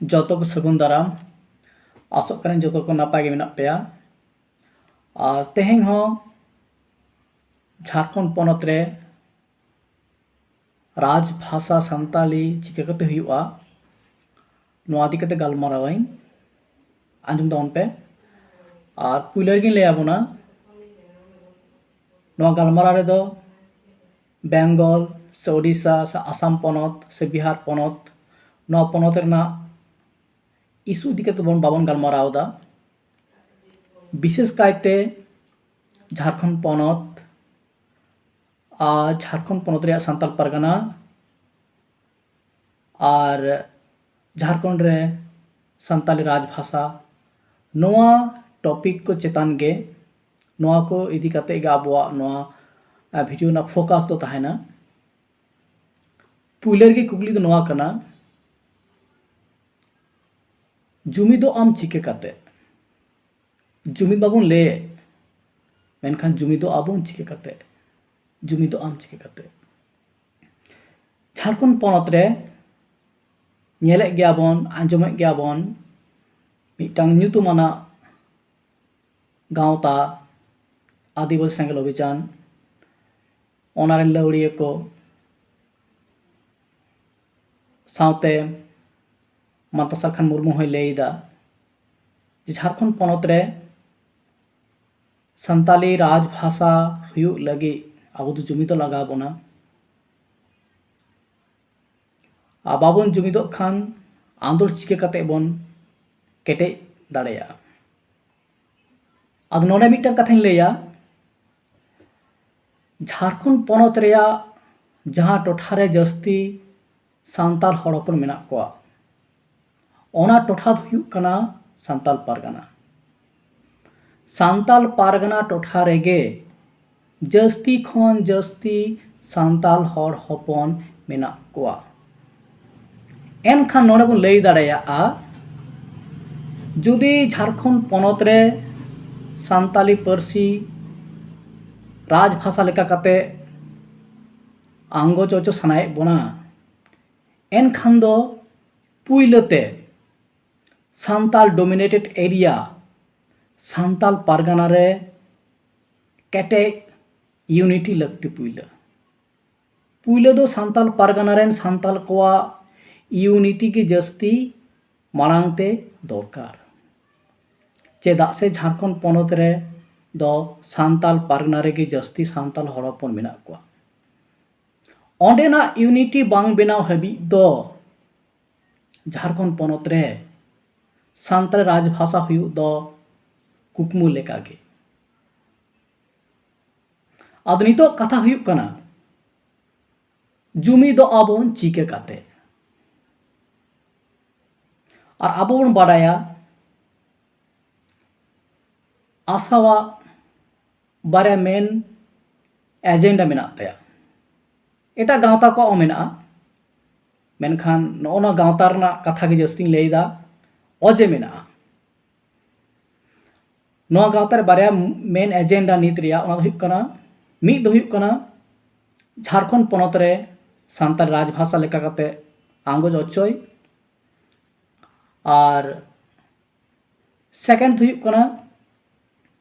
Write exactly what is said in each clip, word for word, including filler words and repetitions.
ᱡᱚᱛᱚ ᱠᱚ ᱥᱟᱹᱜᱩᱱ ᱫᱟᱨᱟᱢ᱾ ᱟᱥᱚᱜ ᱠᱟᱹᱱᱟᱹᱧ ᱡᱚᱛᱚ ᱠᱚ ᱱᱟᱯᱟᱭ ᱜᱮ ᱢᱮᱱᱟᱜ ᱯᱮᱭᱟ᱾ ᱟᱨ ᱛᱮᱦᱮᱧ ᱦᱚᱸ ᱡᱷᱟᱲᱠᱷᱚᱸᱰ ᱯᱚᱱᱚᱛ ᱨᱮ ᱨᱟᱡᱽ ᱵᱷᱟᱥᱟ ᱥᱟᱱᱛᱟᱞᱤ ᱪᱤᱠᱟᱹ ᱠᱟᱛᱮ ᱦᱩᱭᱩᱜᱼᱟ, ᱱᱚᱣᱟ ᱤᱫᱤ ᱠᱟᱛᱮ ᱜᱟᱞᱢᱟᱨᱟᱣᱟᱹᱧ᱾ ᱟᱸᱡᱚᱢ ᱛᱟᱵᱚᱱ ᱯᱮ᱾ ᱟᱨ ᱯᱩᱭᱞᱟᱹ ᱨᱮᱜᱤᱧ ᱞᱟᱹᱭ ᱟᱵᱚᱱᱟ, ᱱᱚᱣᱟ ᱜᱟᱞᱢᱟᱨᱟᱣ ᱨᱮᱫᱚ ᱵᱮᱝᱜᱚᱞ ᱥᱮ ᱳᱰᱤᱥᱟ ᱥᱮ ᱟᱥᱟᱢ ᱯᱚᱱᱚᱛ ᱥᱮ ᱵᱤᱦᱟᱨ ᱯᱚᱱᱚᱛ, ᱱᱚᱣᱟ ᱯᱚᱱᱚᱛ ᱨᱮᱱᱟᱜ ᱤᱥᱩ ᱤᱫᱤ ᱠᱟᱛᱮ ᱵᱚᱱ, ᱵᱟᱵᱚᱱ ᱜᱟᱞᱢᱟᱨᱟᱣ ᱮᱫᱟ᱾ ᱵᱤᱥᱮᱥ ᱠᱟᱭᱛᱮ ᱡᱷᱟᱲᱠᱷᱚᱸᱰ ᱯᱚᱱᱚᱛ ᱟᱨ ᱡᱷᱟᱲᱠᱷᱚᱸᱰ ᱯᱚᱱᱚᱛ ᱨᱮᱭᱟᱜ ᱥᱟᱱᱛᱟᱲ ᱯᱟᱨᱜᱟᱱᱟ ᱟᱨ ᱡᱷᱟᱲᱠᱷᱚᱸᱰ ᱨᱮ ᱥᱟᱱᱛᱟᱞᱤ ᱨᱟᱡᱽ ᱵᱷᱟᱥᱟ, ᱱᱚᱣᱟ ᱴᱚᱯᱤᱠ ᱠᱚ ᱪᱮᱛᱟᱱ ᱜᱮ, ᱱᱚᱣᱟ ᱠᱚ ᱤᱫᱤ ᱠᱟᱛᱮ ᱜᱮ ᱟᱵᱚᱣᱟᱜ ᱱᱚᱣᱟ, ᱟ, ᱵᱷᱤᱰᱤᱭᱳ ᱨᱮᱱᱟᱜ ᱯᱷᱳᱠᱟᱥ ᱫᱚ ᱛᱟᱦᱮᱱᱟ᱾ ᱯᱩᱭᱞᱟᱹ ᱨᱮᱜᱮ ᱠᱩᱠᱞᱤ ᱫᱚ ᱱᱚᱣᱟ ᱠᱟᱱᱟ, ᱡᱩᱢᱤᱫᱚᱜ ᱟᱢ ᱪᱤᱠᱟᱹ ᱠᱟᱛᱮ? ᱡᱩᱢᱤᱫ ᱢᱟᱵᱚᱱ ᱞᱟᱹᱭᱮᱫ, ᱢᱮᱱᱠᱷᱟᱱ ᱡᱩᱢᱤᱫᱚᱜ ᱟᱵᱚᱱ ᱪᱤᱠᱟᱹ ᱠᱟᱛᱮ? ᱡᱩᱢᱤᱫᱚᱜ ᱟᱢ ᱪᱤᱠᱟᱹ ᱠᱟᱛᱮ? ᱡᱷᱟᱲᱠᱷᱚᱸᱰ ᱯᱚᱱᱚᱛ ᱨᱮ ᱧᱮᱞᱮᱫ ᱜᱮᱭᱟ ᱵᱚᱱ, ᱟᱸᱡᱚᱢᱮᱫ ᱜᱮᱭᱟ ᱵᱚᱱ, ᱢᱤᱫᱴᱟᱝ ᱧᱩᱛᱩᱢᱟᱱᱟᱜ ᱜᱟᱶᱛᱟ ᱟᱹᱫᱤᱵᱟᱹᱥᱤ ᱥᱮᱸᱜᱮᱞ ᱚᱵᱷᱤᱡᱟᱱ, ᱚᱱᱟ ᱨᱮᱱ ᱞᱟᱹᱣᱲᱤᱭᱟᱹ ᱠᱚ ᱥᱟᱶᱛᱮ ᱢᱟᱱᱛᱟᱥᱟᱨ ᱠᱷᱟᱱ ᱢᱩᱨᱢᱩ ᱦᱚᱸᱭ ᱞᱟᱹᱭ ᱮᱫᱟ ᱡᱮ ᱡᱷᱟᱲᱠᱷᱚᱸᱰ ᱯᱚᱱᱚᱛ ᱨᱮ ᱥᱟᱱᱛᱟᱞᱤ ᱨᱟᱡᱽ ᱵᱷᱟᱥᱟ ᱦᱩᱭᱩᱜ ᱞᱟᱹᱜᱤᱫ ᱟᱵᱚ ᱫᱚ ᱡᱩᱢᱤᱫᱚᱜ ᱞᱟᱜᱟᱣ ᱵᱚᱱᱟ᱾ ᱟᱨ ᱵᱟᱵᱚᱱ ᱡᱩᱢᱤᱫᱚᱜ ᱠᱷᱟᱱ ᱟᱸᱫᱳᱲ ᱪᱤᱠᱟᱹ ᱠᱟᱛᱮ ᱵᱚᱱ ᱠᱮᱴᱮᱡ ᱫᱟᱲᱮᱭᱟᱜᱼᱟ? ᱟᱫᱚ ᱱᱚᱰᱮ ᱢᱤᱫᱴᱟᱝ ᱠᱟᱛᱷᱟᱧ ᱞᱟᱹᱭᱟ, ᱡᱷᱟᱲᱠᱷᱚᱸᱰ ᱯᱚᱱᱚᱛ ᱨᱮᱭᱟᱜ ᱡᱟᱦᱟᱸ ᱴᱚᱴᱷᱟ ᱨᱮ ᱡᱟᱹᱥᱛᱤ ᱥᱟᱱᱛᱟᱲ ᱦᱚᱲ ᱦᱚᱯᱚᱱ ᱢᱮᱱᱟᱜ ᱠᱚᱣᱟ, ᱚᱱᱟ ᱴᱚᱴᱷᱟ ᱫᱚ ᱦᱩᱭᱩᱜ ᱠᱟᱱᱟ ᱥᱟᱱᱛᱟᱞ ᱯᱟᱨᱜᱟᱱᱟ᱾ ᱥᱟᱱᱛᱟᱞ ᱯᱟᱨᱜᱟᱱᱟ ᱴᱚᱴᱷᱟ ᱨᱮᱜᱮ ᱡᱟᱹᱥᱛᱤ ᱠᱷᱚᱱ ᱡᱟᱹᱥᱛᱤ ᱥᱟᱱᱛᱟᱞ ᱦᱚᱲ ᱦᱚᱯᱚᱱ ᱢᱮᱱᱟᱜ ᱠᱚᱣᱟ᱾ ᱮᱱᱠᱷᱟᱱ ᱱᱚᱰᱮ ᱵᱚᱱ ᱞᱟᱹᱭ ᱫᱟᱲᱮᱭᱟᱜᱼᱟ, ᱡᱩᱫᱤ ᱡᱷᱟᱲᱠᱷᱚᱸᱰ ᱯᱚᱱᱚᱛ ᱨᱮ ᱥᱟᱱᱛᱟᱞᱤ ᱯᱟᱹᱨᱥᱤ ᱨᱟᱡᱽ ᱵᱷᱟᱥᱟ ᱞᱮᱠᱟ ᱠᱟᱛᱮ ᱟᱸᱜᱚᱪ ᱦᱚᱪᱚ ᱥᱟᱱᱟᱭᱮᱫ ᱵᱚᱱᱟ, ᱮᱱᱠᱷᱟᱱ ᱫᱚ ᱯᱩᱭᱞᱟᱹ ᱛᱮ ᱥᱟᱱᱛᱟᱞ ᱰᱳᱢᱤᱱᱮᱴᱮᱰ ᱮᱨᱤᱭᱟ, ᱥᱟᱱᱛᱟᱞ ᱯᱟᱨᱜᱟᱱᱟ ᱨᱮ ᱠᱮᱴᱮᱡ ᱤᱭᱩᱱᱤᱴᱤ ᱞᱟᱹᱠᱛᱤ᱾ ᱯᱩᱭᱞᱟᱹ ᱯᱩᱭᱞᱟᱹ ᱫᱚ ᱥᱟᱱᱛᱟᱞ ᱯᱟᱨᱜᱟᱱᱟ ᱨᱮᱱ ᱥᱟᱱᱛᱟᱞ ᱠᱚᱣᱟᱜ ᱤᱭᱩᱱᱤᱴᱤ ᱜᱮ ᱡᱟᱹᱥᱛᱤ ᱢᱟᱲᱟᱝ ᱛᱮ ᱫᱚᱨᱠᱟᱨ᱾ ᱪᱮᱫᱟᱜ ᱥᱮ ᱡᱷᱟᱲᱠᱷᱚᱸᱰ ᱯᱚᱱᱚᱛ ᱨᱮ ᱫᱚ ᱥᱟᱱᱛᱟᱞ ᱯᱟᱨᱜᱟᱱᱟ ᱨᱮᱜᱮ ᱡᱟᱹᱥᱛᱤ ᱥᱟᱱᱛᱟᱞ ᱦᱚᱲ ᱦᱚᱯᱚᱱ ᱢᱮᱱᱟᱜ ᱠᱚᱣᱟ᱾ ᱚᱸᱰᱮᱱᱟᱜ ᱤᱭᱩᱱᱤᱴᱤ ᱵᱟᱝ ᱵᱮᱱᱟᱣ ᱦᱟᱹᱵᱤᱡ ᱫᱚ ᱡᱷᱟᱲᱠᱷᱚᱸᱰ ᱯᱚᱱᱚᱛ ᱨᱮ ᱥᱟᱱᱛᱟᱲᱤ ᱨᱟᱡᱽᱵᱷᱟᱥᱟ ᱦᱩᱭᱩᱜ ᱫᱚ ᱠᱩᱠᱢᱩ ᱞᱮᱠᱟᱜᱮ᱾ ᱟᱫᱚ ᱱᱤᱛᱚᱜ ᱠᱟᱛᱷᱟ ᱦᱩᱭᱩᱜ ᱠᱟᱱᱟ, ᱡᱩᱢᱤᱫᱚᱜ ᱟᱵᱚᱱ ᱪᱤᱠᱟᱹ ᱠᱟᱛᱮ? ᱟᱨ ᱟᱵᱚ ᱵᱚᱱ ᱵᱟᱰᱟᱭᱟ, ᱟᱥᱟᱣᱟᱜ ᱵᱟᱨᱭᱟ ᱢᱮᱱ ᱮᱡᱮᱱᱰᱟ ᱢᱮᱱᱟᱜ ᱛᱟᱭᱟ᱾ ᱮᱴᱟᱜ ᱜᱟᱶᱛᱟ ᱠᱚᱣᱟᱜ ᱦᱚᱸ ᱢᱮᱱᱟᱜᱼᱟ, ᱢᱮᱱᱠᱷᱟᱱ ᱱᱚᱜᱼᱚ ᱱᱚᱣᱟ ᱜᱟᱶᱛᱟ ᱨᱮᱱᱟᱜ ᱠᱟᱛᱷᱟ ᱜᱮ ᱡᱟᱹᱥᱛᱤᱧ ᱞᱟᱹᱭᱫᱟ, ᱚᱡᱮ ᱢᱮᱱᱟᱜᱼᱟ᱾ ᱱᱚᱣᱟ ᱜᱟᱶᱛᱟ ᱨᱮ ᱵᱟᱨᱭᱟ ᱢᱮᱱ ᱮᱡᱮᱱᱰᱟ ᱱᱤᱛ ᱨᱮᱭᱟᱜ, ᱚᱱᱟ ᱫᱚ ᱦᱩᱭᱩᱜ ᱠᱟᱱᱟ, ᱢᱤᱫ ᱫᱚ ᱦᱩᱭᱩᱜ ᱠᱟᱱᱟ ᱡᱷᱟᱲᱠᱷᱚᱸᱰ ᱯᱚᱱᱚᱛ ᱨᱮ ᱥᱟᱱᱛᱟᱲ ᱨᱟᱡᱽᱵᱷᱟᱥᱟ ᱞᱮᱠᱟ ᱠᱟᱛᱮ ᱟᱸᱜᱚᱪ ᱚᱪᱚᱭ, ᱟᱨ ᱥᱮᱠᱮᱱᱰ ᱫᱚ ᱦᱩᱭᱩᱜ ᱠᱟᱱᱟ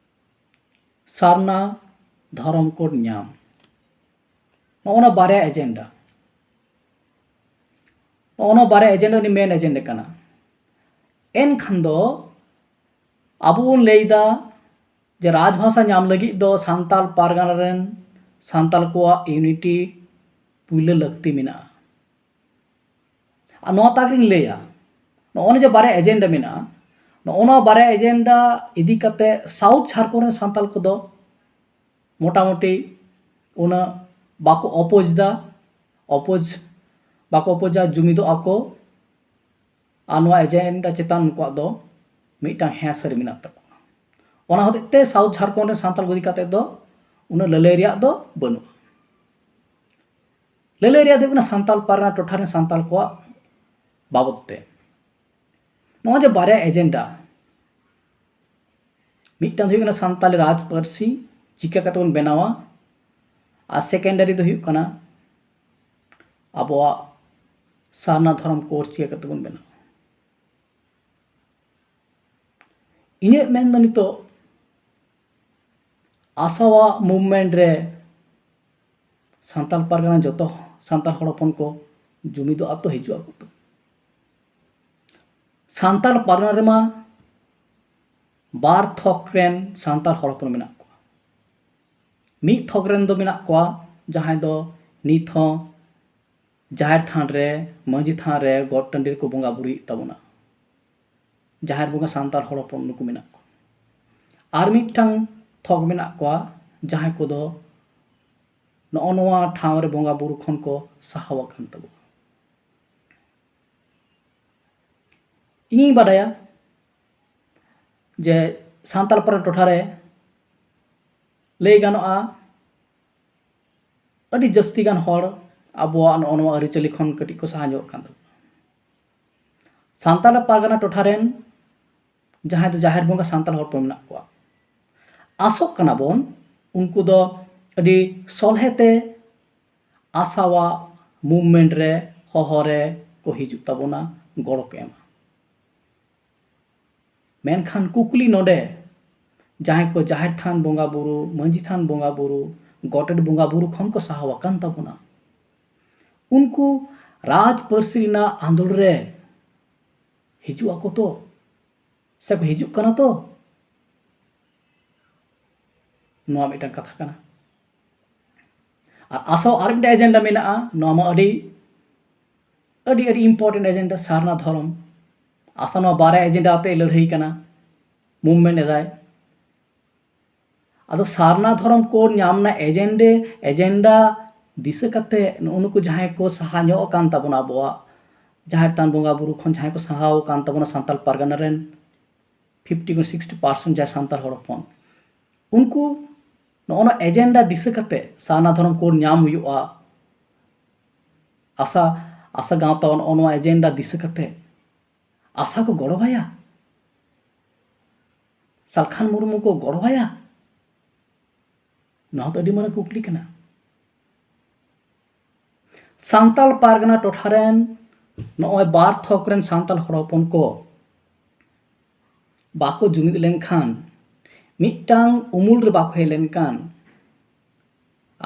ᱥᱟᱨᱱᱟ ᱫᱷᱚᱨᱚᱢ ᱠᱳᱰ ᱧᱟᱢ᱾ ᱱᱚᱜᱼᱚ ᱱᱚᱣᱟ ᱵᱟᱨᱭᱟ ᱮᱡᱮᱱᱰᱟ, ᱱᱚᱜᱼᱚ ᱱᱚᱣᱟ ᱵᱟᱨᱭᱟ ᱮᱡᱮᱱᱰᱟ ᱩᱱᱤ ᱢᱮᱱ ᱮᱡᱮᱱᱰᱟ ᱠᱟᱱᱟ᱾ ᱮᱱᱠᱷᱟᱱ ᱫᱚ ᱟᱵᱚ ᱵᱚᱱ ᱞᱟᱹᱭᱫᱟ ᱡᱮ ᱨᱟᱡᱽᱵᱷᱟᱥᱟ ᱧᱟᱢ ᱞᱟᱹᱜᱤᱫ ᱫᱚ ᱥᱟᱱᱛᱟᱞ ᱯᱟᱨᱜᱟᱱᱟ ᱨᱮᱱ ᱥᱟᱱᱛᱟᱞ ᱠᱚᱣᱟᱜ ᱤᱭᱩᱱᱤᱴᱤ ᱯᱩᱭᱞᱟᱹ ᱞᱟᱹᱠᱛᱤ ᱢᱮᱱᱟᱜᱼᱟ᱾ ᱟᱨ ᱱᱚᱣᱟ ᱛᱟᱠ ᱨᱤᱧ ᱞᱟᱹᱭᱟ, ᱱᱚᱜᱼᱚ ᱱᱚᱣᱟ ᱡᱮ ᱵᱟᱨᱭᱟ ᱮᱡᱮᱱᱰᱟ ᱢᱮᱱᱟᱜᱼᱟ, ᱱᱚᱜᱼᱚ ᱱᱚᱣᱟ ᱵᱟᱨᱭᱟ ᱮᱡᱮᱱᱰᱟ ᱤᱫᱤ ᱠᱟᱛᱮ ᱥᱟᱣᱩᱛᱷ ᱡᱷᱟᱲᱠᱷᱚᱸᱰ ᱨᱮᱱ ᱥᱟᱱᱛᱟᱞ ᱠᱚᱫᱚ ᱢᱚᱴᱟᱢᱩᱴᱤ ᱩᱱᱟᱹᱜ ᱵᱟᱠᱚ ᱚᱯᱳᱡᱽ ᱫᱟ, ᱚᱯᱳᱡᱽ ᱵᱟᱠᱚ ᱚᱯᱳᱡᱟ, ᱡᱩᱢᱤᱫᱚᱜ ᱟᱠᱚ᱾ ᱟᱨ ᱱᱚᱣᱟ ᱮᱡᱮᱱᱰᱟ ᱪᱮᱛᱟᱱ ᱩᱱᱠᱩᱣᱟᱜ ᱫᱚ ᱢᱤᱫᱴᱟᱝ ᱦᱮᱸ ᱥᱟᱹᱨᱤ ᱢᱮᱱᱟᱜ ᱛᱟᱠᱚᱣᱟ᱾ ᱚᱱᱟ ᱦᱚᱛᱮᱡ ᱛᱮ ᱥᱟᱣᱩᱛᱷ ᱡᱷᱟᱲᱠᱷᱚᱸᱰ ᱨᱮᱱ ᱥᱟᱱᱛᱟᱞ ᱠᱚ ᱤᱫᱤ ᱠᱟᱛᱮ ᱫᱚ ᱩᱱᱟᱹᱜ ᱞᱟᱹᱞᱟᱹᱭ ᱨᱮᱭᱟᱜ ᱫᱚ ᱵᱟᱹᱱᱩᱜᱼᱟ᱾ ᱞᱟᱹᱞᱟᱹᱭ ᱨᱮᱭᱟᱜ ᱫᱚ ᱦᱩᱭᱩᱜ ᱠᱟᱱᱟ ᱥᱟᱱᱛᱟᱞ ᱯᱟᱨᱜᱟᱱᱟ ᱴᱚᱴᱷᱟ ᱨᱮᱱ ᱥᱟᱱᱛᱟᱞ ᱠᱚᱣᱟᱜ ᱵᱟᱵᱚᱫ ᱛᱮ᱾ ᱱᱚᱜᱼᱚᱭ ᱡᱮ ᱵᱟᱨᱭᱟ ᱮᱡᱮᱱᱰᱟ, ᱢᱤᱫᱴᱟᱝ ᱫᱚ ᱦᱩᱭᱩᱜ ᱠᱟᱱᱟ ᱥᱟᱱᱛᱟᱞᱤ ᱨᱟᱡᱽ ᱯᱟᱹᱨᱥᱤ ᱪᱤᱠᱟᱹ ᱠᱟᱛᱮ ᱵᱚᱱ ᱵᱮᱱᱟᱣᱟ, ᱟᱨ ᱥᱮᱠᱮᱱᱰᱟᱨᱤ ᱫᱚ ᱦᱩᱭᱩᱜ ᱠᱟᱱᱟ ᱟᱵᱚᱣᱟᱜ ᱥᱟᱨᱱᱟ ᱫᱷᱚᱨᱚᱢ ᱠᱳᱰ ᱪᱤᱠᱟᱹ ᱠᱟᱛᱮ ᱵᱚᱱ ᱵᱮᱱᱟᱣᱟ᱾ ᱤᱧᱟᱹᱜ ᱢᱮᱱ ᱫᱚ ᱱᱤᱛᱚᱜ ᱟᱥᱟᱣᱟ movement ᱨᱮ ᱥᱟᱱᱛᱟᱲ ᱯᱟᱨᱜᱟᱱᱟ ᱡᱚᱛᱚ ᱥᱟᱱᱛᱟᱲ ᱦᱚᱲ ᱦᱚᱯᱚᱱ ᱠᱚ ᱡᱩᱢᱤᱫᱚᱜ ᱟᱛᱚ, ᱦᱤᱡᱩᱜ ᱟᱠᱚ ᱛᱚ᱾ ᱥᱟᱱᱛᱟᱲ ᱯᱟᱨᱜᱟᱱᱟ ᱨᱮᱢᱟ ᱵᱟᱨ ᱛᱷᱚᱠ ᱨᱮᱱ ᱥᱟᱱᱛᱟᱲ ᱦᱚᱲ ᱦᱚᱯᱚᱱ ᱢᱮᱱᱟᱜ ᱠᱚᱣᱟ᱾ ᱢᱤᱫ ᱛᱷᱚᱠ ᱨᱮᱱ ᱫᱚ ᱢᱮᱱᱟᱜ ᱠᱚᱣᱟ ᱡᱟᱦᱟᱸᱭ ᱫᱚ ᱱᱤᱛ ᱦᱚᱸ ᱡᱟᱦᱮᱨ ᱛᱷᱟᱱ ᱨᱮ, ᱢᱟᱹᱡᱷᱤ ᱛᱷᱟᱱ ᱨᱮ, ᱜᱚᱴ ᱴᱟᱺᱰᱤ ᱨᱮᱠᱚ ᱵᱚᱸᱜᱟ ᱵᱩᱨᱩᱭᱮᱫ ᱛᱟᱵᱚᱱᱟ᱾ ᱡᱟᱦᱮᱨ ᱵᱚᱸᱜᱟ ᱥᱟᱱᱛᱟᱲ ᱦᱚᱲ ᱦᱚᱯᱚᱱ ᱱᱩᱠᱩ ᱢᱮᱱᱟᱜ ᱠᱚᱣᱟ᱾ ᱟᱨ ᱢᱤᱫᱴᱟᱝ ᱛᱷᱚᱠ ᱢᱮᱱᱟᱜ ᱠᱚᱣᱟ ᱡᱟᱦᱟᱸᱭ ᱠᱚᱫᱚ ᱱᱚᱜᱼᱚ ᱱᱚᱣᱟ ᱴᱷᱟᱶ ᱨᱮ ᱵᱚᱸᱜᱟ ᱵᱩᱨᱩ ᱠᱷᱚᱱ ᱠᱚ ᱥᱟᱦᱟᱣ ᱟᱠᱟᱱ ᱛᱟᱵᱚᱱᱟ᱾ ᱤᱧᱤᱧ ᱵᱟᱰᱟᱭᱟ ᱡᱮ ᱥᱟᱱᱛᱟᱲ ᱯᱟᱨᱜᱟᱱᱟ ᱴᱚᱴᱷᱟ ᱨᱮ ᱞᱟᱹᱭ ᱜᱟᱱᱚᱜᱼᱟ, ᱟᱹᱰᱤ ᱡᱟᱹᱥᱛᱤ ᱜᱟᱱ ᱦᱚᱲ ᱟᱵᱚᱣᱟᱜ ᱱᱚᱜᱼᱚ ᱱᱚᱣᱟ ᱟᱹᱨᱤᱪᱟᱹᱞᱤ ᱠᱷᱚᱱ ᱠᱟᱹᱴᱤᱡ ᱠᱚ ᱥᱟᱦᱟ ᱧᱚᱜ ᱠᱟᱱ ᱛᱟᱵᱚᱱᱟ᱾ ᱥᱟᱱᱛᱟᱲ ᱯᱟᱨᱜᱟᱱᱟ ᱴᱚᱴᱷᱟ ᱨᱮᱱ ᱡᱟᱦᱟᱸᱭ ᱫᱚ ᱡᱟᱦᱮᱨ ᱵᱚᱸᱜᱟ ᱥᱟᱱᱛᱟᱲ ᱦᱚᱲ ᱠᱚ ᱢᱮᱱᱟᱜ ᱠᱚᱣᱟ, ᱟᱥᱚᱜ ᱠᱟᱱᱟ ᱵᱚᱱ ᱩᱱᱠᱩ ᱫᱚ ᱟᱹᱰᱤ ᱥᱚᱞᱦᱮ ᱛᱮ ᱟᱥᱟᱣᱟ movement ᱨᱮ ᱦᱚᱦᱚ ᱨᱮ ᱠᱚ ᱦᱤᱡᱩᱜ ᱛᱟᱵᱚᱱᱟ, ᱜᱚᱲᱚ ᱠᱚ ᱮᱢᱟ᱾ ᱢᱮᱱᱠᱷᱟᱱ ᱠᱩᱠᱞᱤ ᱱᱚᱰᱮ, ᱡᱟᱦᱟᱸᱭ ᱠᱚ ᱡᱟᱦᱮᱨ ᱛᱷᱟᱱ ᱵᱚᱸᱜᱟ ᱵᱩᱨᱩ, ᱢᱟᱹᱡᱷᱤ ᱛᱷᱟᱱ ᱵᱚᱸᱜᱟ ᱵᱩᱨᱩ, ᱜᱚᱴᱮᱴ ᱵᱚᱸᱜᱟ ᱵᱩᱨᱩ ᱠᱷᱚᱱ ᱠᱚ ᱥᱟᱦᱟᱣ ᱟᱠᱟᱱ ᱛᱟᱵᱚᱱᱟ, ᱩᱱᱠᱩ ᱨᱟᱡᱽ ᱯᱟᱹᱨᱥᱤ ᱨᱮᱱᱟᱜ ᱟᱸᱫᱳᱲ ᱨᱮ ᱦᱤᱡᱩᱜ ᱟᱠᱚ ᱛᱚ, ᱥᱮ ᱠᱚ ᱦᱤᱡᱩᱜ ᱠᱟᱱᱟ ᱛᱚ? ᱱᱚᱣᱟ ᱢᱤᱫᱴᱟᱝ ᱠᱟᱛᱷᱟ ᱠᱟᱱᱟ᱾ ᱟᱨ ᱟᱥᱟᱣᱟ ᱟᱨ ᱢᱤᱫᱴᱟᱝ agenda ᱢᱮᱱᱟᱜᱼᱟ, ᱱᱚᱣᱟ ᱢᱟ ᱟᱹᱰᱤ ᱟᱹᱰᱤ ᱟᱹᱰᱤ important agenda, ᱥᱟᱨᱱᱟ ᱫᱷᱚᱨᱚᱢ᱾ ᱟᱥᱟᱣᱟ ᱱᱚᱣᱟ ᱵᱟᱨᱭᱟ agenda ᱟᱛᱮ ᱞᱟᱹᱲᱦᱟᱹᱭ ᱠᱟᱱᱟ, movement ᱮᱫᱟᱭ᱾ ᱟᱫᱚ ᱥᱟᱨᱱᱟ ᱫᱷᱚᱨᱚᱢ code ᱧᱟᱢ ᱨᱮᱱᱟᱜ agenda agenda ᱫᱤᱥᱟᱹ ᱠᱟᱛᱮ ᱱᱩᱜᱼᱩ ᱱᱩᱠᱩ ᱡᱟᱦᱟᱸᱭ ᱠᱚ ᱥᱟᱦᱟ ᱧᱚᱜ ᱟᱠᱟᱱ ᱛᱟᱵᱚᱱᱟ, ᱟᱵᱚᱣᱟᱜ ᱡᱟᱦᱮᱨ ᱛᱷᱟᱱ ᱵᱚᱸᱜᱟ ᱵᱩᱨᱩ ᱠᱷᱚᱱ ᱡᱟᱦᱟᱸᱭ ᱠᱚ ᱥᱟᱦᱟᱣ ᱟᱠᱟᱱ ᱛᱟᱵᱚᱱᱟ ᱥᱟᱱᱛᱟᱲ ᱯᱟᱨᱜᱟᱱᱟ ᱨᱮᱱ, fifty ᱠᱷᱚᱱ sixty percent ᱡᱟᱦᱟᱸᱭ ᱥᱟᱱᱛᱟᱲ ᱦᱚᱲ ᱦᱚᱯᱚᱱ, ᱩᱱᱠᱩ ᱱᱚᱜᱼᱚ ᱱᱚᱣᱟ agenda ᱫᱤᱥᱟᱹ ᱠᱟᱛᱮ ᱥᱟᱨᱱᱟ ᱫᱷᱚᱨᱚᱢ code ᱧᱟᱢ ᱦᱩᱭᱩᱜᱼᱟ᱾ ᱟᱥᱟ ᱟᱥᱟ ᱜᱟᱶᱛᱟ ᱱᱚᱜᱼᱚ ᱱᱚᱣᱟ agenda ᱫᱤᱥᱟᱹ ᱠᱟᱛᱮ ᱟᱥᱟ ᱠᱚ ᱜᱚᱲᱚ ᱟᱭᱟ, ᱥᱟᱞᱠᱷᱟᱱ ᱢᱩᱨᱢᱩ ᱠᱚ ᱜᱚᱲᱚ ᱟᱭᱟ? ᱱᱚᱣᱟ ᱫᱚ ᱟᱹᱰᱤ ᱢᱟᱨᱟᱝ ᱠᱩᱠᱞᱤ ᱠᱟᱱᱟ᱾ ᱥᱟᱱᱛᱟᱲ ᱯᱟᱨᱜᱟᱱᱟ ᱴᱚᱴᱷᱟ ᱨᱮᱱ ᱱᱚᱜᱼᱚᱭ ᱵᱟᱨ ᱛᱷᱚᱠ ᱨᱮᱱ ᱥᱟᱱᱛᱟᱲ ᱦᱚᱲ ᱦᱚᱯᱚᱱ ᱠᱚ ᱵᱟᱠᱚ ᱡᱩᱢᱤᱫ ᱞᱮᱱᱠᱷᱟᱱ, ᱢᱤᱫᱴᱟᱝ ᱩᱢᱩᱞ ᱨᱮ ᱵᱟᱠᱚ ᱦᱮᱡ ᱞᱮᱱᱠᱷᱟᱱ,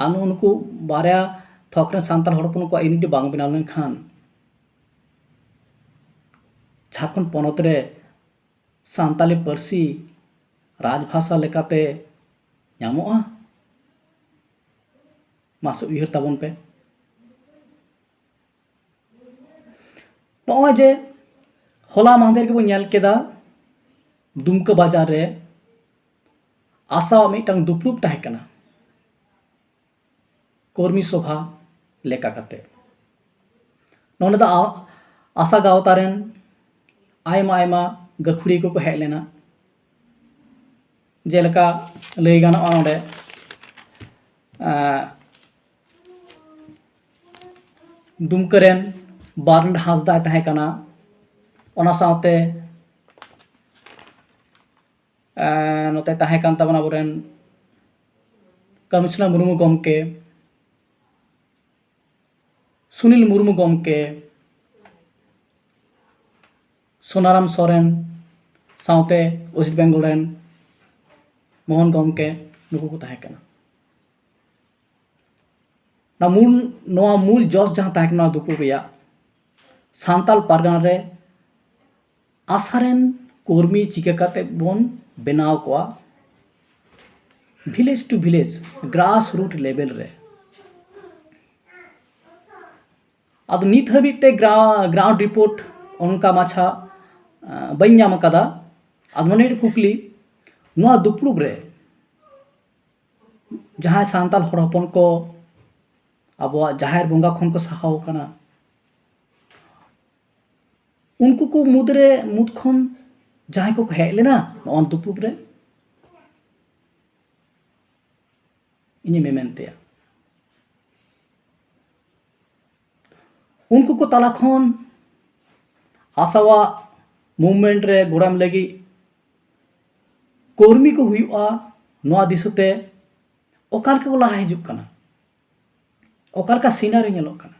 ᱟᱨ ᱱᱩᱜᱼᱩ ᱱᱩᱠᱩ ᱵᱟᱨᱭᱟ ᱛᱷᱚᱠ ᱨᱮᱱ ᱥᱟᱱᱛᱟᱲ ᱦᱚᱲ ᱦᱚᱯᱚᱱ ᱠᱚᱣᱟᱜ ᱤᱭᱩᱱᱤᱴᱤ ᱵᱟᱝ ᱵᱮᱱᱟᱣ ᱞᱮᱱᱠᱷᱟᱱ, ᱡᱷᱟᱲᱠᱷᱚᱸᱰ ᱯᱚᱱᱚᱛ ᱨᱮ ᱥᱟᱱᱛᱟᱞᱤ ᱯᱟᱹᱨᱥᱤ ᱨᱟᱡᱽᱵᱷᱟᱥᱟ ᱞᱮᱠᱟᱛᱮ ᱧᱟᱢᱚᱜᱼᱟ? ᱢᱟᱥᱮ ᱩᱭᱦᱟᱹᱨ ᱛᱟᱵᱚᱱ ᱯᱮ᱾ ᱱᱚᱜᱼᱚᱭ ᱡᱮ ᱦᱚᱞᱟ ᱢᱟᱦᱫᱮᱨ ᱜᱮᱵᱚᱱ ᱧᱮᱞ ᱠᱮᱫᱟ, ᱫᱩᱢᱠᱟᱹ ᱵᱟᱡᱟᱨ ᱨᱮ ᱟᱥᱟᱣᱟᱜ ᱢᱤᱫᱴᱟᱝ ᱫᱩᱯᱲᱩᱵ ᱛᱟᱦᱮᱸ ᱠᱟᱱᱟ, ᱠᱚᱨᱢᱤ ᱥᱚᱵᱷᱟ ᱞᱮᱠᱟ ᱠᱟᱛᱮ᱾ ᱱᱚᱸᱰᱮ ᱫᱚ ᱟ-, ᱟᱥᱟ ᱜᱟᱶᱛᱟ ᱨᱮᱱ ᱟᱭᱢᱟ ᱟᱭᱢᱟ ᱜᱟᱹᱠᱷᱩᱲᱤᱭᱟᱹ ᱠᱚᱠᱚ ᱦᱮᱡ ᱞᱮᱱᱟ᱾ ᱡᱮᱞᱮᱠᱟ ᱞᱟᱹᱭ ᱜᱟᱱᱚᱜᱼᱟ, ᱱᱚᱸᱰᱮ, ᱮᱸ, ᱫᱩᱢᱠᱟᱹ ᱨᱮᱱ ᱵᱟᱨᱱᱰ ᱦᱟᱸᱥᱫᱟᱭ ᱛᱟᱦᱮᱸ ᱠᱟᱱᱟ᱾ ᱚᱱᱟ ᱥᱟᱶᱛᱮ, ᱮᱸ, ᱱᱚᱛᱮ ᱛᱟᱦᱮᱸ ᱠᱟᱱ ᱛᱟᱵᱚᱱᱟ ᱟᱵᱚᱨᱮᱱ ᱠᱚᱢᱤᱥᱚᱱᱟᱨ ᱢᱩᱨᱢᱩ ᱜᱚᱢᱠᱮ, ᱥᱩᱱᱤᱞ ᱢᱩᱨᱢᱩ ᱜᱚᱢᱠᱮ, ᱥᱳᱱᱟᱨᱟᱢ ᱥᱚᱨᱮᱱ, ᱥᱟᱶᱛᱮ ᱳᱭᱮᱥᱴ ᱵᱮᱝᱜᱚᱞ ᱨᱮᱱ ᱢᱳᱦᱚᱱ ᱜᱚᱢᱠᱮ, ᱱᱩᱠᱩ ᱠᱚ ᱛᱟᱦᱮᱸ ᱠᱟᱱᱟ᱾ ᱱᱚᱣᱟ ᱢᱩᱞ, ᱱᱚᱣᱟ ᱢᱩᱞ ᱡᱚᱥ ᱡᱟᱦᱟᱸ ᱛᱟᱦᱮᱸ ᱠᱟᱱᱟ ᱱᱚᱣᱟ ᱫᱩᱯᱲᱩᱵ ᱨᱮᱭᱟᱜ, ᱥᱟᱱᱛᱟᱲ ᱯᱟᱨᱜᱟᱱᱟ ᱨᱮ ᱟᱥᱟ ᱨᱮᱱ ᱠᱚᱨᱢᱤ ᱪᱤᱠᱟᱹ ᱠᱟᱛᱮ ᱵᱚᱱ ᱵᱮᱱᱟᱣ ᱠᱚᱣᱟ, village to village, grass root level ᱨᱮ᱾ ᱟᱫᱚ ᱱᱤᱛ ᱦᱟᱹᱵᱤᱡ ᱛᱮ ᱜᱨᱟ-, ground report ᱚᱱᱠᱟ ᱢᱟᱪᱷᱟ, ᱟᱸ, ᱵᱟᱹᱧ ᱧᱟᱢ ᱟᱠᱟᱫᱟ᱾ ᱟᱫᱚ ᱱᱚᱰᱮ ᱢᱤᱫᱴᱮᱱ ᱠᱩᱠᱞᱤ, ᱱᱚᱣᱟ ᱫᱩᱯᱲᱩᱵ ᱨᱮ ᱡᱟᱦᱟᱸᱭ ᱥᱟᱱᱛᱟᱲ ᱦᱚᱲ ᱦᱚᱯᱚᱱ ᱠᱚ ᱟᱵᱚᱣᱟᱜ ᱡᱟᱦᱮᱨ ᱵᱚᱸᱜᱟ ᱠᱷᱚᱱ ᱠᱚ ᱥᱟᱦᱟᱣ ᱟᱠᱟᱱᱟ, ᱩᱱᱠᱩ ᱠᱚ ᱢᱩᱫᱽᱨᱮ, ᱢᱩᱫᱽ ᱠᱷᱚᱱ ᱡᱟᱦᱟᱸᱭ ᱠᱚᱠᱚ ᱦᱮᱡ ᱞᱮᱱᱟ ᱱᱚᱜᱼᱚ ᱱᱚᱣᱟ ᱫᱩᱯᱲᱩᱵ ᱨᱮ, ᱤᱧᱤᱧ ᱢᱮᱢᱮᱱ ᱛᱟᱭᱟ᱾ ᱩᱱᱠᱩ ᱠᱚ ᱛᱟᱞᱟ ᱠᱷᱚᱱ ᱟᱥᱟᱣᱟᱜ movement ᱨᱮ ᱜᱚᱲᱚ ᱮᱢ ᱞᱟᱹᱜᱤᱫ ᱠᱚᱨᱢᱤ ᱠᱚ ᱦᱩᱭᱩᱜᱼᱟ, ᱱᱚᱣᱟ ᱫᱤᱥᱟᱹᱛᱮ ᱚᱠᱟ ᱞᱮᱠᱟ ᱠᱚ ᱞᱟᱦᱟ ᱦᱤᱡᱩᱜ ᱠᱟᱱᱟ, ᱚᱠᱟ ᱞᱮᱠᱟ scenery ᱧᱮᱞᱚᱜ ᱠᱟᱱᱟ,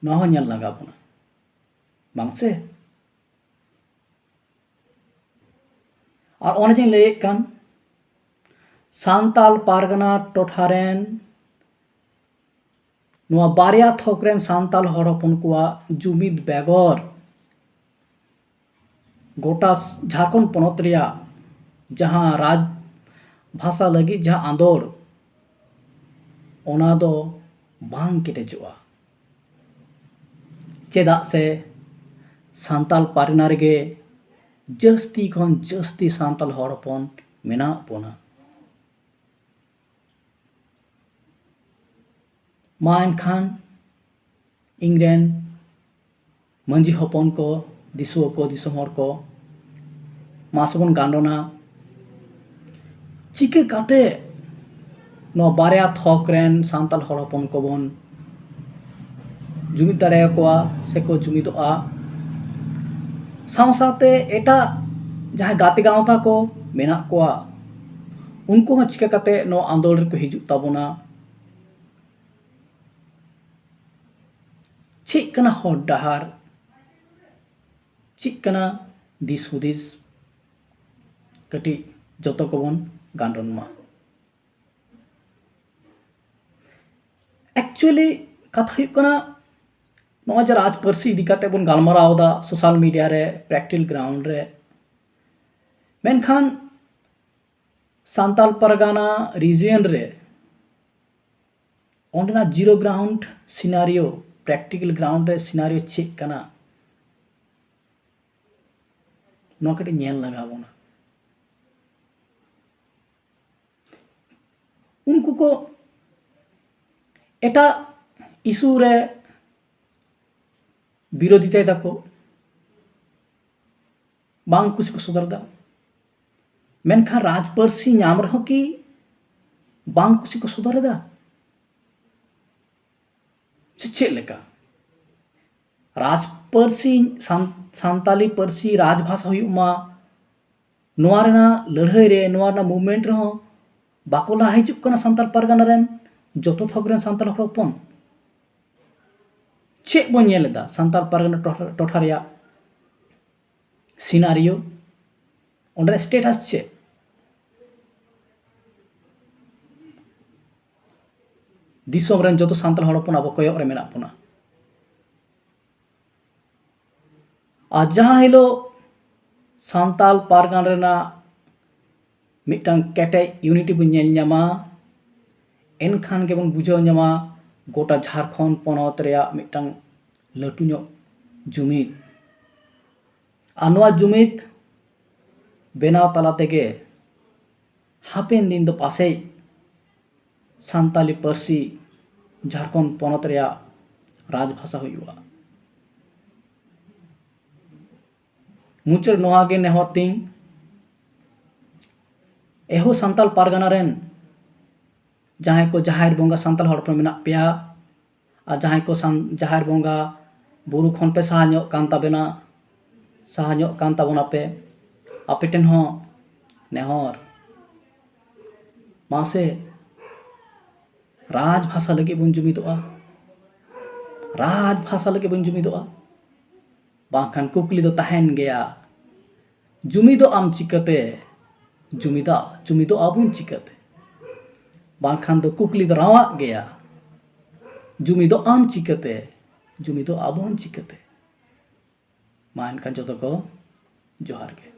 ᱱᱚᱣᱟ ᱦᱚᱸ ᱧᱮᱞ ᱞᱟᱜᱟᱣ ᱵᱚᱱᱟ, ᱵᱟᱝ ᱥᱮ? ᱟᱨ ᱚᱱᱮ ᱡᱮᱧ ᱞᱟᱹᱭᱮᱫ ᱠᱟᱱ, ᱥᱟᱱᱛᱟᱞ ᱯᱟᱨᱜᱟᱱᱟ ᱴᱚᱴᱷᱟ ᱨᱮᱱ ᱱᱚᱣᱟ ᱵᱟᱨᱭᱟ ᱛᱷᱚᱠ ᱨᱮᱱ ᱥᱟᱱᱛᱟᱞ ᱦᱚᱲ ᱦᱚᱯᱚᱱ ᱠᱚᱣᱟᱜ ᱡᱩᱢᱤᱫ ᱵᱮᱜᱚᱨ ᱜᱚᱴᱟ ᱡᱷᱟᱲᱠᱷᱚᱸᱰ ᱯᱚᱱᱚᱛ ᱨᱮᱭᱟᱜ ᱡᱟᱦᱟᱸ ᱨᱟᱡᱽ ᱵᱷᱟᱥᱟ ᱞᱟᱹᱜᱤᱫ ᱡᱟᱦᱟᱸ ᱟᱸᱫᱳᱲ, ᱚᱱᱟ ᱫᱚ ᱵᱟᱝ ᱠᱮᱴᱮᱡᱚᱜᱼᱟ᱾ ᱪᱮᱫᱟᱜ ᱥᱮ ᱥᱟᱱᱛᱟᱞ ᱯᱟᱨᱜᱟᱱᱟ ᱨᱮᱜᱮ ᱡᱟᱹᱥᱛᱤ ᱠᱷᱚᱱ ᱡᱟᱹᱥᱛᱤ ᱥᱟᱱᱛᱟᱞ ᱦᱚᱲ ᱦᱚᱯᱚᱱ ᱢᱮᱱᱟᱜ ᱵᱚᱱᱟ᱾ ᱢᱟ ᱮᱱᱠᱷᱟᱱ ᱤᱧᱨᱮᱱ ᱢᱟᱹᱡᱷᱤ ᱦᱚᱯᱚᱱ ᱠᱚ, ᱫᱤᱥᱩᱣᱟᱹ ᱠᱚ, ᱫᱤᱥᱚᱢ ᱦᱚᱲ ᱠᱚ, ᱢᱟᱥᱮ ᱵᱚᱱ ᱜᱟᱱᱰᱚᱱᱟ᱾ ᱪᱤᱠᱟᱹ ᱠᱟᱛᱮ ᱱᱚᱣᱟ ᱵᱟᱨᱭᱟ ᱛᱷᱚᱠ ᱨᱮᱱ ᱥᱟᱱᱛᱟᱲ ᱦᱚᱲ ᱦᱚᱯᱚᱱ ᱠᱚᱵᱚᱱ ᱡᱩᱢᱤᱫ ᱫᱟᱲᱮᱭᱟᱠᱚᱣᱟ ᱥᱮᱠᱚ ᱡᱩᱢᱤᱫᱚᱜᱼᱟ? ᱥᱟᱶ ᱥᱟᱶᱛᱮ ᱮᱴᱟᱜ ᱡᱟᱦᱟᱸᱭ ᱜᱟᱛᱮ ᱜᱟᱶᱛᱟ ᱠᱚ ᱢᱮᱱᱟᱜ ᱠᱚᱣᱟ, ᱩᱱᱠᱩ ᱦᱚᱸ ᱪᱤᱠᱟᱹ ᱠᱟᱛᱮ ᱱᱚᱣᱟ ᱟᱸᱫᱳᱲ ᱨᱮᱠᱚ ᱦᱤᱡᱩᱜ ᱛᱟᱵᱚᱱᱟ? ᱪᱮᱫ ᱠᱟᱱᱟ ᱦᱚᱨ ᱰᱟᱦᱟᱨ? ᱪᱮᱫ ᱠᱟᱱᱟ ᱫᱤᱥ ᱦᱩᱫᱤᱥ? ᱠᱟᱹᱴᱤᱡ ᱡᱚᱛᱚ ᱠᱚᱵᱚᱱ ᱜᱟᱱᱰᱚᱱ ᱢᱟ᱾ ᱮᱠᱪᱩᱭᱮᱞᱤ ᱠᱟᱛᱷᱟ ᱦᱩᱭᱩᱜ ᱠᱟᱱᱟ, ᱱᱚᱜᱼᱚᱭ ᱡᱮ ᱨᱟᱡᱽ ᱯᱟᱹᱨᱥᱤ ᱤᱫᱤ ᱠᱟᱛᱮ ᱵᱚᱱ ᱜᱟᱞᱢᱟᱨᱟᱣ ᱮᱫᱟ ᱥᱳᱥᱟᱞ ᱢᱤᱰᱤᱭᱟ ᱨᱮ, ᱯᱨᱮᱠᱴᱤᱠᱮᱞ ᱜᱨᱟᱣᱩᱱᱰ ᱨᱮ, ᱢᱮᱱᱠᱷᱟᱱ ᱥᱟᱱᱛᱟᱞ ᱯᱟᱨᱜᱟᱱᱟ ᱨᱤᱡᱤᱭᱚᱱ ᱨᱮ ᱚᱸᱰᱮᱱᱟᱜ ᱡᱤᱨᱳ ᱜᱨᱟᱣᱩᱱᱰ ᱥᱤᱱᱟᱨᱤᱭᱳ, ᱯᱨᱮᱠᱴᱤᱠᱮᱞ ᱜᱨᱟᱣᱩᱱᱰ ᱨᱮ ᱥᱤᱱᱟᱨᱤᱭᱳ ᱪᱮᱫ ᱠᱟᱱᱟ, ᱱᱚᱣᱟ ᱠᱟᱹᱴᱤᱡ ᱧᱮᱞ ᱞᱟᱜᱟᱣ ᱵᱚᱱᱟ᱾ ᱩᱱᱠᱩ ᱠᱚ ᱮᱴᱟᱜ ᱤᱥᱩ ᱨᱮ ᱵᱤᱨᱳᱫᱷᱤᱛᱟᱭ ᱫᱟᱠᱚ, ᱵᱟᱝ ᱠᱩᱥᱤ ᱠᱚ ᱥᱚᱫᱚᱨ ᱮᱫᱟ᱾ ᱢᱮᱱᱠᱷᱟᱱ ᱨᱟᱡᱽ ᱯᱟᱹᱨᱥᱤ ᱧᱟᱢ ᱨᱮᱦᱚᱸ ᱠᱤ ᱵᱟᱝ ᱠᱩᱥᱤ ᱠᱚ ᱥᱚᱫᱚᱨ ᱮᱫᱟ? ᱥᱮ ᱪᱮᱫ ᱞᱮᱠᱟ? ᱨᱟᱡᱽ ᱯᱟᱹᱨᱥᱤ, ᱥᱟᱱ-, ᱥᱟᱱᱛᱟᱞᱤ ᱯᱟᱹᱨᱥᱤ ᱨᱟᱡᱽ ᱵᱷᱟᱥᱟ ᱦᱩᱭᱩᱜ ᱢᱟ, ᱱᱚᱣᱟ ᱨᱮᱱᱟᱜ ᱞᱟᱹᱲᱦᱟᱹᱭ ᱨᱮ, ᱱᱚᱣᱟ ᱨᱮᱱᱟᱜ ᱢᱩᱵᱷᱢᱮᱱᱴ ᱨᱮᱦᱚᱸ ᱵᱟᱠᱚ ᱞᱟᱦᱟ ᱦᱤᱡᱩᱜ ᱠᱟᱱᱟ ᱥᱟᱱᱛᱟᱲ ᱯᱟᱨᱜᱟᱱᱟ ᱨᱮᱱ ᱡᱚᱛᱚ ᱛᱷᱚᱠ ᱨᱮᱱ ᱥᱟᱱᱛᱟᱲ ᱦᱚᱲ ᱦᱚᱯᱚᱱ᱾ ᱪᱮᱫ ᱵᱚᱱ ᱧᱮᱞ ᱮᱫᱟ ᱥᱟᱱᱛᱟᱲ ᱯᱟᱨᱜᱟᱱᱟ ᱴᱚᱴᱷᱟ, ᱴᱚᱴᱷᱟ ᱨᱮᱭᱟᱜ ᱥᱤᱱᱟᱨᱤᱭᱳ? ᱚᱸᱰᱮᱱᱟᱜ ᱥᱴᱮᱴᱟᱥ ᱪᱮᱫ? ᱫᱤᱥᱚᱢ ᱨᱮᱱ ᱡᱚᱛᱚ ᱥᱟᱱᱛᱟᱲ ᱦᱚᱲ ᱦᱚᱯᱚᱱ ᱟᱵᱚ ᱠᱚᱭᱚᱜ ᱨᱮ ᱢᱮᱱᱟᱜ ᱵᱚᱱᱟ᱾ ᱟᱨ ᱡᱟᱦᱟᱸ ᱦᱤᱞᱳᱜ ᱥᱟᱱᱛᱟᱲ ᱯᱟᱨᱜᱟᱱᱟ ᱨᱮᱱᱟᱜ ᱢᱤᱫᱴᱟᱝ ᱠᱮᱴᱮᱡ ᱤᱭᱩᱱᱤᱴᱤ ᱵᱚᱱ ᱧᱮᱞ ᱧᱟᱢᱟ, ᱮᱱᱠᱷᱟᱱ ᱜᱮᱵᱚᱱ ᱵᱩᱡᱷᱟᱹᱣ ᱧᱟᱢᱟ ᱜᱚᱴᱟ ᱡᱷᱟᱲᱠᱷᱚᱸᱰ ᱯᱚᱱᱚᱛ ᱨᱮᱭᱟᱜ ᱢᱤᱫᱴᱟᱝ ᱞᱟᱹᱴᱩ ᱧᱚᱜ ᱡᱩᱢᱤᱫ᱾ ᱟᱨ ᱱᱚᱣᱟ ᱡᱩᱢᱤᱫ ᱵᱮᱱᱟᱣ ᱛᱟᱞᱟ ᱛᱮᱜᱮ ᱦᱟᱯᱮᱱ ᱫᱤᱱ ᱫᱚ ᱯᱟᱥᱮᱡ ᱥᱟᱱᱛᱟᱞᱤ ᱯᱟᱹᱨᱥᱤ ᱡᱷᱟᱲᱠᱷᱚᱸᱰ ᱯᱚᱱᱚᱛ ᱨᱮᱭᱟᱜ ᱨᱟᱡᱽᱵᱷᱟᱥᱟ ᱦᱩᱭᱩᱜᱼᱟ᱾ ᱢᱩᱪᱟᱹᱫ ᱱᱚᱣᱟ ᱜᱮ ᱱᱮᱦᱚᱨ ᱛᱤᱧ, ᱮᱦᱳ ᱥᱟᱱᱛᱟᱞ ᱯᱟᱨᱜᱟᱱᱟ ᱨᱮᱱ ᱡᱟᱦᱟᱸᱭ ᱠᱚ ᱡᱟᱦᱮᱨ ᱵᱚᱸᱜᱟ ᱥᱟᱱᱛᱟᱲ ᱦᱚᱲ ᱦᱚᱯᱚᱱ ᱢᱮᱱᱟᱜ ᱯᱮᱭᱟ, ᱟᱨ ᱡᱟᱦᱟᱸᱭ ᱠᱚ ᱥᱟᱱ-, ᱡᱟᱦᱮᱨ ᱵᱚᱸᱜᱟ ᱵᱩᱨᱩ ᱠᱷᱚᱱ ᱯᱮ ᱥᱟᱦᱟ ᱧᱚᱜ ᱠᱟᱱ ᱛᱟᱵᱮᱱᱟ, ᱥᱟᱦᱟ ᱧᱚᱜ ᱠᱟᱱ ᱛᱟᱵᱚᱱᱟ ᱯᱮ, ᱟᱯᱮ ᱴᱷᱮᱱ ᱦᱚᱸ ᱱᱮᱦᱚᱨ, ᱢᱟᱥᱮ ᱨᱟᱡᱽ ᱵᱷᱟᱥᱟ ᱞᱟᱹᱜᱤᱫ ᱵᱚᱱ ᱡᱩᱢᱤᱫᱚᱜᱼᱟ, ᱨᱟᱡᱽ ᱵᱷᱟᱥᱟ ᱞᱟᱹᱜᱤᱫ ᱵᱚᱱ ᱡᱩᱢᱤᱫᱚᱜᱼᱟ᱾ ᱵᱟᱝᱠᱷᱟᱱ ᱠᱩᱠᱞᱤ ᱫᱚ ᱛᱟᱦᱮᱱ ᱜᱮᱭᱟ, ᱡᱩᱢᱤᱫᱚᱜ ᱟᱢ ᱪᱤᱠᱟᱹᱛᱮ? ᱡᱩᱢᱤᱫᱟ, ᱡᱩᱢᱤᱫᱚᱜ ᱟᱵᱚᱱ ᱪᱤᱠᱟᱹᱛᱮ? ᱵᱟᱝᱠᱷᱟᱱ ᱫᱚ ᱠᱩᱠᱞᱤ ᱫᱚ ᱨᱟᱣᱟᱜ ᱜᱮᱭᱟ, ᱡᱩᱢᱤᱫᱚᱜ ᱟᱢ ᱪᱤᱠᱟᱹᱛᱮ? ᱡᱩᱢᱤᱫᱚᱜ ᱟᱵᱚᱱ ᱪᱤᱠᱟᱹᱛᱮ? ᱢᱟ ᱮᱱᱠᱷᱟᱱ ᱡᱚᱛᱚ ᱠᱚ ᱡᱚᱦᱟᱨ ᱜᱮ᱾